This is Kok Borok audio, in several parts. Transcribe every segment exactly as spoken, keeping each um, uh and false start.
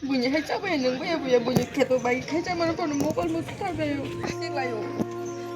Buini hai chabai nung baya buya buini kheto bai khai chamani bono mokol mutu tharbaio. Khasik laio.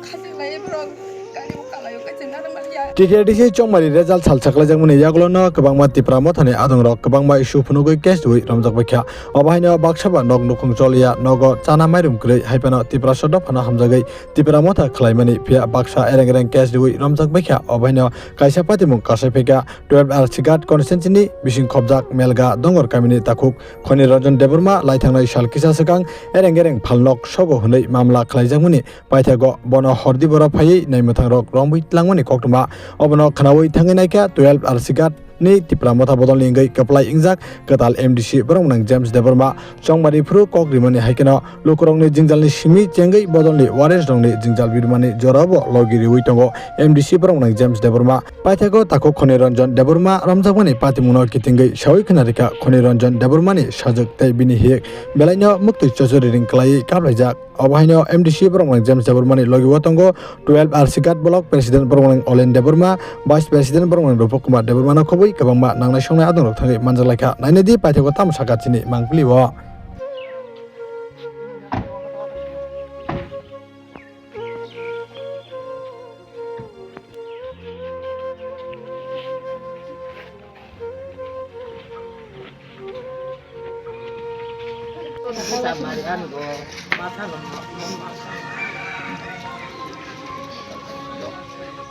Khasik lai borok kari bo kalaio kaisa nana maliya. T K D C Chongmari result sal saklaijak mani yagulo no kwbangma Tipra Mothani adongrok kwbangma issue phunugwi case riwi romjak baikha. Obo haino baksa ba nok nukhung choliya, nogo chana mairum kwrwi, hai phano Tiprasa dophano hamjagwi Tipra Motha khlaimani, phiya baksa ereng ereng case riwi romjak baikha. Obo haino kaisa patimung kasai phaikha twelve R C Ghat constituency ni bising khobjak Melga Dongor kamini takhuk Khoni Ranjan Debbarma lai thangnai sal kisa swkang ereng ereng phalnok sogo hwnwi mamla khlaijakmani paithago bono hordi boro phaiwi naimwthangrok romwi tlangmani koktwma. Obono khnaui thangwi naikha twelve R C Ghat ni Tipra Motha bodolni wngwi kwplai wngjak kwtal M D C borok mwnang James Debbarma. Chongmari phuru kok rimani hai kheno lukurokni jingjalni simi chengwi bodolni warriors rokni jingjal birmani jorabo logi riwi tongo M D C borok mwnang James Debbarma. Paithago takhuk Khoni Ranjan Debbarma romjakmani patimungno kitingwi saui khna rikha Khoni Ranjan Debbarmani sajwk tei bini hik belaino muktwi chochori ring kwlaiwi kaplaijak. Obo haino M D C borok mwnang James Debbarmani logi o tongo twelve R C Ghat block president borok mwnang Olen Debbarma, vice president borok mwnang Rupa Kumar Debbarmano khobwi kwbangma nangnai songnai adongrok thangwi manjak laikha. Nainai di paithago tamo sakha chini mangpili o.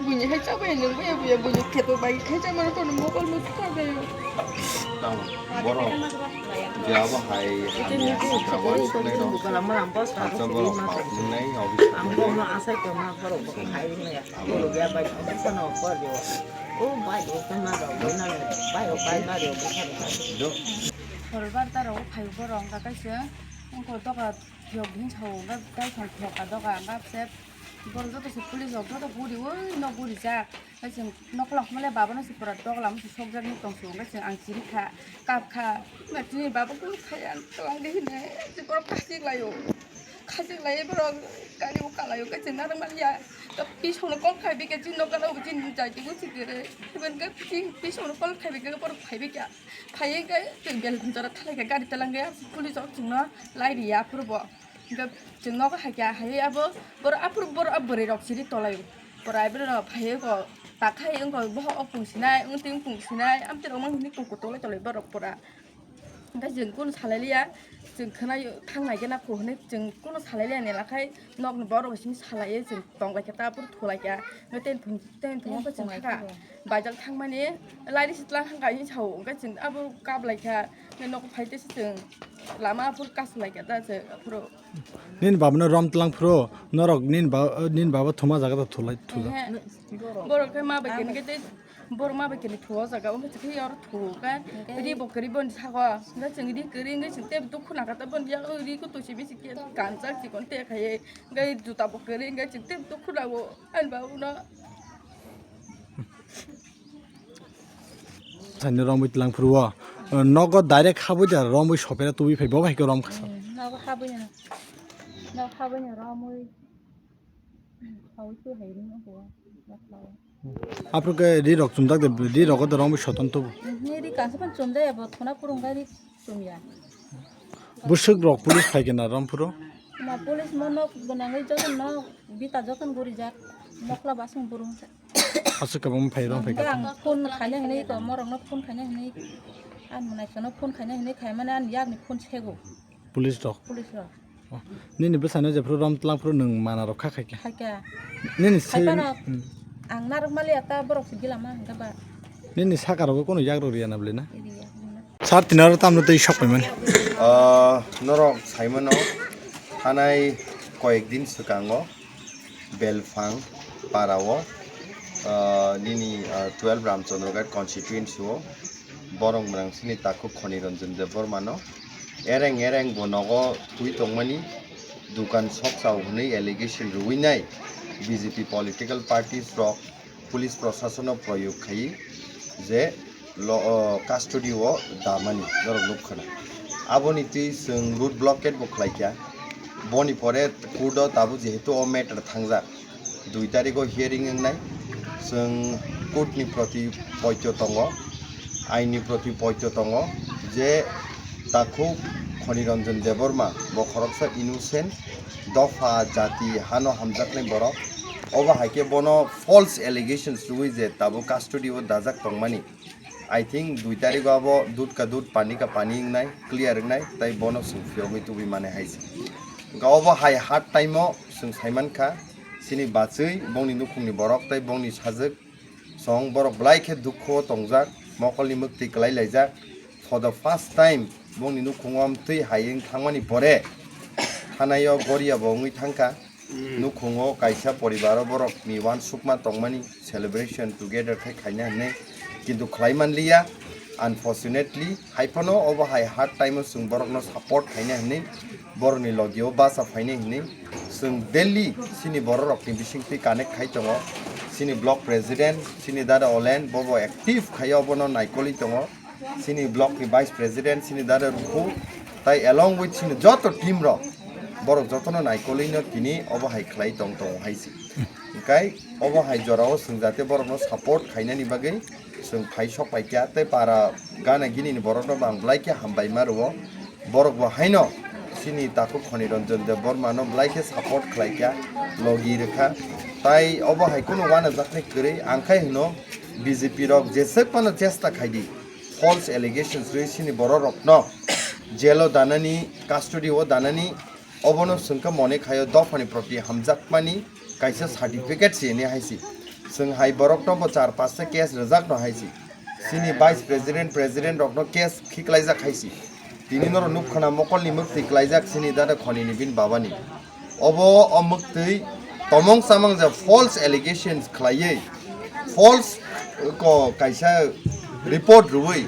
Buini hai chabai nung baya buya buini kheto bai khai chamani bono mokol mutu tharbaio. Tamo borok je abo hai hamya abo sunaino hamsa borok kok nungnai office nungnai. Abo Horbar taro phai borok wngkha kaisa wngkha doga phiyok hinsa o wngkha daiphang phiyok ka doga wngkha se borok joto se police rok joto guri oi nok guri jak. Hai chwng nokla hwnkhai le baba no se pura doglam se sokjak nuk tong se hwnkhai chwng ang chiri kha kap kha. Ba chini baba kunu khai ang twlang di hwnwi borok khachik lai o. Khachik lai borok gari o kalai o khe chwng narwk maliya. Pisok no call khai bikha chini nokla o chini jai tongwi chikere. Hwnkhai chini pisok no call khai bikha borok phai bikha. Phai khe chwng bel jora thalai kha gari twlang khe police rok chwng no lai riya aphuru bo. Hwnkhe chwng nogo hai khe, hai abo borok aphuru borok a bwrwi rok chiri tolai o. Borai borok phaiwi kok ta khai wngkha, bohok o pung sinai, wng twi wng pung sinai, amtwi rok mang hwnwi kok tolai tolai borok pura. Hwnkhe chwng kunu salai liya, chwng khwnai thang nai khe na kok hwnwi chwng kunu salai liya ni lakhai nokni borok simi salai chwng tong lai khe ta aphuru thulai kha. Hwnkhe tei thung tei thung wngkha chwng kha. Baijak thangmani lairi sitla hangka hinwi sao, hwnkhe chwng abo kap lai kha, hwnkhe nogo phai tei se chwng lama aphuru kasu lai kha ta chwng aphuru. Nini baba no rom tlang phuru norok nini ba-, nini baba thuma jaga da thulai thula. Ehe. Borok khe ma bai khe hwnkhe tei borok ma bai khe ni thua jaga, hwnkhe chwng khe oro thua kha ri bo kwrwi boni saka, hwnkhe chwng ri kwrwi hwnkhe chwng tei dukhu nangkha ta boni yak ri kutu se bisi khe kanchak chikon te khai hwnkhe juta bo kwrwi hwnkhe chwng tei dukhu nango. Ani ba uno. Thani romwi tlang phuru o. Nogo direct habwi da romwi sopera tubui phai bo hai khe rom khasa. Hmm, nogo habwi no. Nogo habwi no romwi. Habwi tu hai ring o. Aphuru khe ri rok chumjak de, ri rogo de romwi soton tubu. Hmm, ri kansa phan chumjak ya bo thona phuru wngkha ri chumya. Bwswk rok police phai khe na rom phuru? Ma police mo nok gwnangwi joto nok bita joto gurijak. Nokla basing burung. Aswk kwbangma phai rw phai kha. Ang phone khaina hinwi ko, morokno phone khaina hinwi, ani mwnaisano phone khaina hinwi khaimani ani yakni phone sego. Police rok? Police rok. Oh, nini bwsano jephuru rom tlang phuru nwng mana rok kha khai kha? Khai kha. Nini se- Khai phano Hmm. Ang narwk maliya ta borok se gila ma hwnkhe ba. Nini saka rogo kono yak rw riya na bwle na? Riya, riya. Sir, tini oro tamno tei sok paimani? Ah, norok saimano, thanai koyek din swkango Belphang para o, ah, nini, ah, twelve Ramchandra Ghat constituency o borok mwnangsini takhuk Khoni Ranjan Debbarma no ereng ereng bo nogo twi tongmani, dukan sokchao hwnwi allegation rwinai B J P political parties rok police prosasono proyog khai je lo-, o, custody o damani norok nukha na. Aboni twi chwng road blockade bo khlai kha. Boni pore court o tabuk jehetu o matter thangjak, dui tarikh o hearing wngnai. Chwng court ni proti poito tongo, ain ni proti poito tongo je takhuk Khoni Ranjan Debbarma, bo khoroksa innocent, dopha jati hano hamjaknai borok. Obo hai khe bono false allegations rwui je tabuk custody o dajak tongmani. I think dui tarik o abo dud ka dud, pani ka pani wngnai, clear wngnai, tai bono chwng phiyogwi tubui mani hai se. Hwnkhe obo hai hard time o chwng saimankha, chini bachwi, bongni nukhungni borok tai bongni sajwk, Chwng borok belai khe dukhu o tongjak, mokolni mwktwi kwlai laijak. For the first time, bongni nukhungo amtwi hai wng thangmani pore, thanai o goria bo wngwi thangkha. Nukhungo kaisa poribaro borokni uansukma tongmani celebration together khe khaina hinwi, kintu khlai manliya, unfortunately. Haiphano obo hai hard time o chwng borokno support khaina hinwi, borokni logio bacha phaina hinwi chwng daily chini bororokni bisingtwi connect khai tongo. Chini block president, chini dada Olen, bobo active khai obono naikolwi tongo. Chini block ni vice president, chini dada Rukhu, tai along with chini joto team rok, borok jotono naikolwino tini obo hai khlai tong tongo hai se. Hwnkhe obo hai jorao chwng jate borokno support khainani bagwi chwng phai sok paikha, tei para gana gini ni borokno bo ang belai khe hambai ma rwo. Borok bo haino chini takhuk Khoni Ranjan Debbarma no belai khe support khlai kha, logi rwkha. Tai obo hai kheno uanajaknai kwrwi, ang khai hwno B J P rok jeswk phano chesta khai di, false allegations rwi chini borok rokno jail o danani, custody o danani, obono chwng khe mone khaio dophani proti hamjakmani kaisa certificate se hwnwi hai se. Chwng hai borokno bo char pasta case rwjak no hai se. Chini vice president, president rokno case khiklaijak hai se. Tini norok nuk khna mokolni mwktwi klaijak chini dada Khoni ni bini babani. Obo o mwktwi tomong chamang je false allegations khlaiwi, false ko kaisa report rwui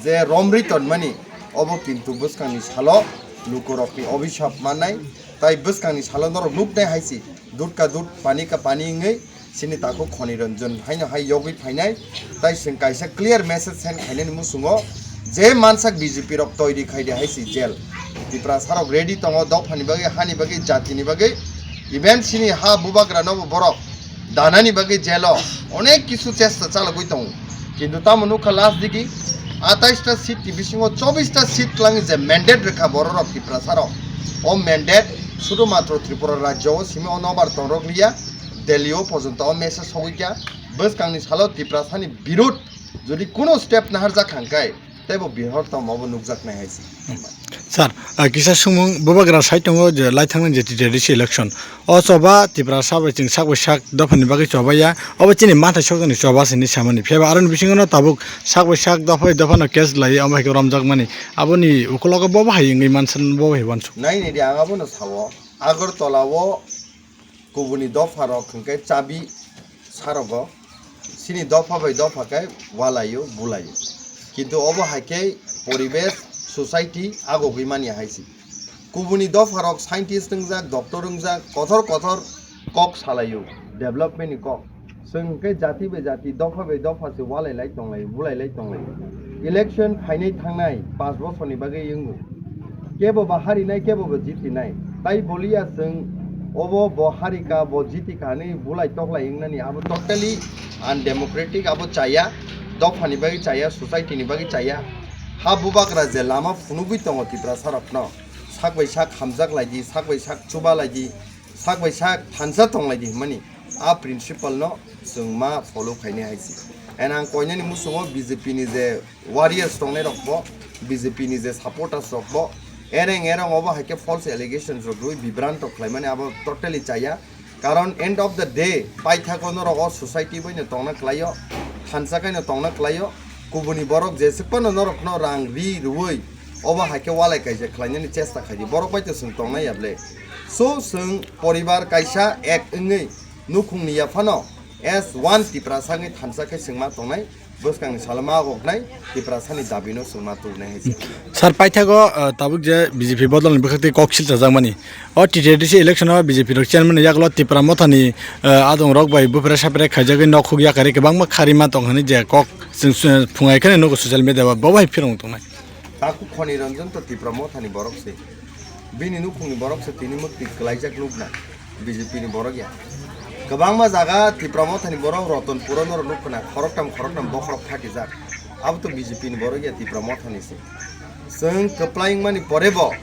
je romri tonmani, obo kintu bwskangni salo lukurokni obhisap mannai, tai bwskangni salo norok nuknai hai se, dud ka dud, pani ka pani wngwi chini takhuk Khoni Ranjan haino hai yogwi phainai, tai chwng kaisa clear message send khainani muchungo je mansak B J P rok toiri khai di hai se jail. Tiprasa rok ready tongo dophani bagwi, hani bagwi, jatini bagwi, even chini ha bubagra nobo borok danani bagwi jail o onek kisu chesta chalogwi tongo. Kintu tamo nukha last digi atais ta seat ni bisingo chobbish ta seat twlangwi je mandate rwkha bororok Tiprasa rok. O mandate sudhumatro Tripura rajyo o simi o nobar tongrok liya, Delhi o pojonto o message sogwi kha. Bwskangni salo Tiprasa ni birud jodi kuno step naharjak kha hwnkhe, teibo bihor tamo bo nukjaknai hai se. Sir, ah, kisa sumung bubagra sai tongo je lai thangna je T T D C election. O choba Tiprasa bai chwng sak bai sak dophani bagwi choba ya. Obo chini mathai sokjani choba se hinwi samani. Phiya ba aroni bisingo no tabuk sak bai sak dopha bai dopha no case lai omo hai khe romjakmani. Aboni ukulogo bo bahai wngwi mansa bo bahai uansuk. Nai nai di ang abono sao. Agartala o kubuni dopha rok hwnkhe chabi sarogo. Chini dopha bai dopha khe walaio, bulaio. Kintu obo hai khe poribesh, society agogwi manya hai se. Kubuni dopharok scientist wngjak, doctor wngjak, kothor kothor kok salaio, development ni kok. Chwng hwnkhe jati bai jati, dopha bai dopha se walai lai tonglai, bulai lai tonglai. Election phainai thangnai panch bosorni bagwi wngo. Kebo ba harinai, kebo ba jitinai. Tai boliya chwng obo bo harika, bo jitika hinwi bulai toklai wngnani abo totally undemocratic, abo chaya. Dophani bagwi chaya, society ni bagwi chaya. Ha bubagra je lama phunugwi tongo Tiprasa rokno, sak bai sak hamjak lai di, sak bai sak chuba lai di, sak bai sak thansa tong lai di hwnmani, a principle no chwng ma follow khainai hai se. And ang koinani muchungo B J P ni je warriors tongnai rok bo, B J P ni je supporters rok bo, ereng ereng obo hai khe false allegations rok rwi bibranto khlaimani abo totally chaya. Karon end of the day, paithago norok o society bai no tongna klaio, thansa kai no tongna klaio, kubuni borok jeswk phano norok no rang ri rwui obo hai khe walai kaijak khlainani chesta khai di, borok bai to chwng tongna ya ble. So chwng poribar kaisa ek wngwi nukhungni yaphano as one Tiprasa wngwi thansa khe chwng ma tongnai. Bwskangni salo ma goknai Tiprasani dabino chwng ma tubunai hai se. Sir, paithago, uh, tabuk je B J P bodolni bwkhak tei kok silchajakmani. O T T D C election o B J P rok chairman ni yagulo Tipra Mothani, uh, adong rok bai bupre sapre khaijagwi nok huk yakarwi kwbangma kharima tong hwnwi je kok chwng, uh, phungai kheno nugo social media o, bo bai phirong tongnai. Takhuk Khoni Ranjan to Tipra Mothani borok se. Bini nukhungni borok se tini mwktwi kwlaijak nukna. B J P ni borok ya. Kwbangma jaga Tipra Mothani borok Ratanpur o norok nukna khoroktham khoroktham bokhorok phatijak. Abo to B J P ni borok ya, Tipra Mothani se. Chwng kwplai wngmani porebo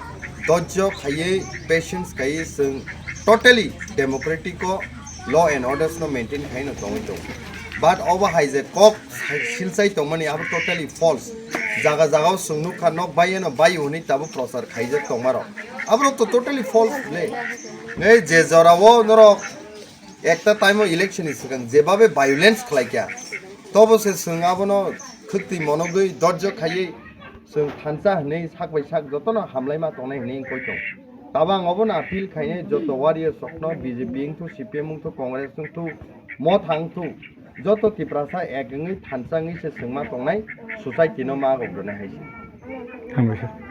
dojjo khaiwi, patience khaiwi chwng totally democratic o law and orders no maintain khaiwi no tongwi tongo. But obo hai je kok silsai tongmani abo totally false. Jaga jaga o chwng nukha nok bai eno bai hwnwi tabuk prochar khaijak tongmarok. Aborok to totally false le. Ei je jorao norok ekta time o election ni swkang jebabe violence khlaikha, tobo se chwng abono khwtwi monogwi dojjo khaiwi chwng thansa hwnwi sak bai sak jotono hamlaima tongnai hwnwi wngkoi tong. Tabang obono appeal khainai joto warriors rokno, B J P wngthu, C P M wngthu, Congress wngthu, Motha wngthu, joto Tiprasa ek wngwi thansa wngwi se chwngma tongnai, society no ma rok rwnai hai se. Hambai sir.